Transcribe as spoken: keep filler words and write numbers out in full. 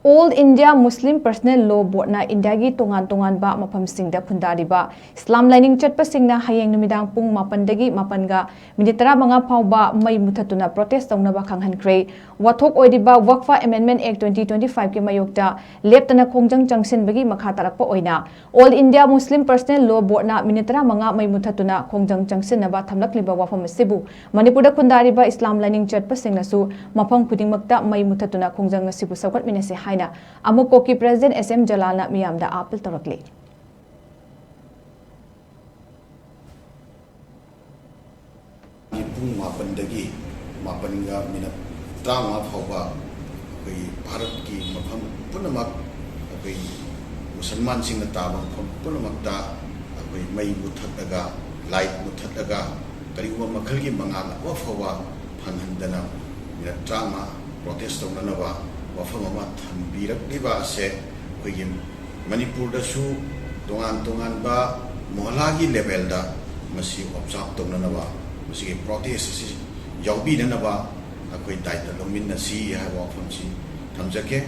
All India Muslim Personal Law Boardꯅ ꯏꯟꯗꯤꯌꯥꯒꯤ ꯇꯣꯉꯥꯟ ꯇꯣꯉꯥꯟꯕ ꯃꯐꯝꯁꯤꯡꯗ ꯈꯨꯟꯗꯥꯔꯤꯕ ꯏꯁꯂꯥꯝ ꯂꯥꯏꯅꯤꯡ ꯆꯠꯄꯁꯤꯡꯅ ꯍꯌꯦꯡ ꯅꯨꯃꯤꯗꯥꯡ ꯄꯨꯡ ꯃꯥꯄꯟꯗꯒꯤ ꯃꯥꯄꯟꯒ ꯃꯤꯅꯤꯠ ꯇꯔꯥꯃꯉꯥ ꯐꯥꯎꯕ ꯃꯩ ꯃꯨꯊꯠꯇꯨꯅ ꯄ꯭ꯔꯣꯇꯦꯁ ꯇꯧꯅꯕ ꯈꯪꯍꯟꯈ꯭ꯔꯦ꯫ ꯋꯥꯊꯣꯛ ꯑꯣꯏꯔꯤꯕ Waqf Amendment Act twenty twenty-fiveꯀꯤ ꯃꯥꯌꯣꯛꯇ ꯂꯦꯞꯇꯅ ꯈꯣꯡꯖꯪ ꯆꯪꯁꯤꯟꯕꯒꯤ ꯃꯈꯥ ꯇꯥꯔꯛꯄ ꯑꯣꯏꯅ All India Muslim Personal Law Boardꯅ ꯃꯤꯅꯤꯠ ꯇꯔꯥꯃꯉꯥ ꯃꯩ ꯃꯨꯊꯠꯇꯨꯅ ꯈꯣꯡꯖꯪ ꯆꯪꯁꯤꯟꯅꯕ ꯊꯝꯂꯛꯂꯤꯕ ꯋꯥꯐꯝ ꯑꯁꯤꯕꯨ ꯃꯅꯤꯄꯨꯔꯗ ꯈꯨꯟꯗꯥꯔꯤꯕ ꯏꯁꯂꯥꯝ ꯂꯥꯏꯅꯤꯡ ꯆꯠꯄꯁꯤꯡꯅꯁꯨ ꯃꯐꯝ ꯈꯨꯗꯤꯡꯃꯛꯇ ꯃꯩ ꯃꯨꯊꯠꯇꯨꯅ ꯈꯣꯡꯖꯪ ꯑꯁꯤꯕꯨ ꯁꯧꯒꯠꯃꯤꯟꯅꯁꯤ ꯍꯥꯏꯅ ꯑꯃꯨꯛ ꯀꯣꯀꯤ President S M Jalalꯅ ꯃꯤꯌꯥꯝꯗ ꯑꯥꯄꯤꯜ ꯇꯧꯔꯛꯂꯤ꯫ ꯄꯨꯡ ꯃꯥꯄꯟꯗꯒꯤ ꯃꯥꯄꯟꯒ ꯃꯤꯅꯠ ꯇꯔꯥꯃꯉꯥ ꯐꯥꯎꯕ ꯑꯩꯈꯣꯏꯒꯤ ꯚꯥꯔꯠꯀꯤ ꯃꯐꯝ ꯄꯨꯝꯅꯃꯛ, ꯑꯩꯈꯣꯏ ꯃꯨꯁꯜꯃꯥꯟꯁꯤꯡꯅ ꯇꯥꯕ ꯃꯐꯝ ꯄꯨꯝꯅꯃꯛꯇ ꯑꯩꯈꯣꯏ ꯃꯩ ꯃꯨꯊꯠꯂꯒ, light ꯃꯨꯊꯠꯂꯒ, ꯀꯔꯤꯒꯨꯝꯕ ꯃꯈꯜꯒꯤ ꯃꯉꯥꯜ ꯑꯃ ꯐꯥꯎꯕ ꯐꯪꯍꯟꯗꯅ ꯃꯤꯅꯠ ꯇꯔꯥꯃꯉꯥ protest ꯇꯧꯅꯅꯕ ꯋꯥꯐꯝ ꯑꯃ ꯊꯝꯕꯤꯔꯛꯂꯤꯕ ꯑꯁꯦ ꯑꯩꯈꯣꯏꯒꯤ ꯃꯅꯤꯄꯨꯔꯗꯁꯨ ꯇꯣꯉꯥꯟ ꯇꯣꯉꯥꯟꯕ ꯃꯣꯍꯂꯥꯒꯤ levelꯗ ꯃꯁꯤ observe ꯇꯧꯅꯅꯕ, ꯃꯁꯤꯒꯤ protest ꯑꯁꯤ ꯌꯥꯎꯕꯤꯅꯅꯕ ꯑꯩꯈꯣꯏ ꯗꯥꯏꯇ ꯂꯧꯃꯤꯟꯅꯁꯤ ꯍꯥꯏꯕ ꯋꯥꯐꯝꯁꯤ ꯊꯝꯖꯒꯦ꯫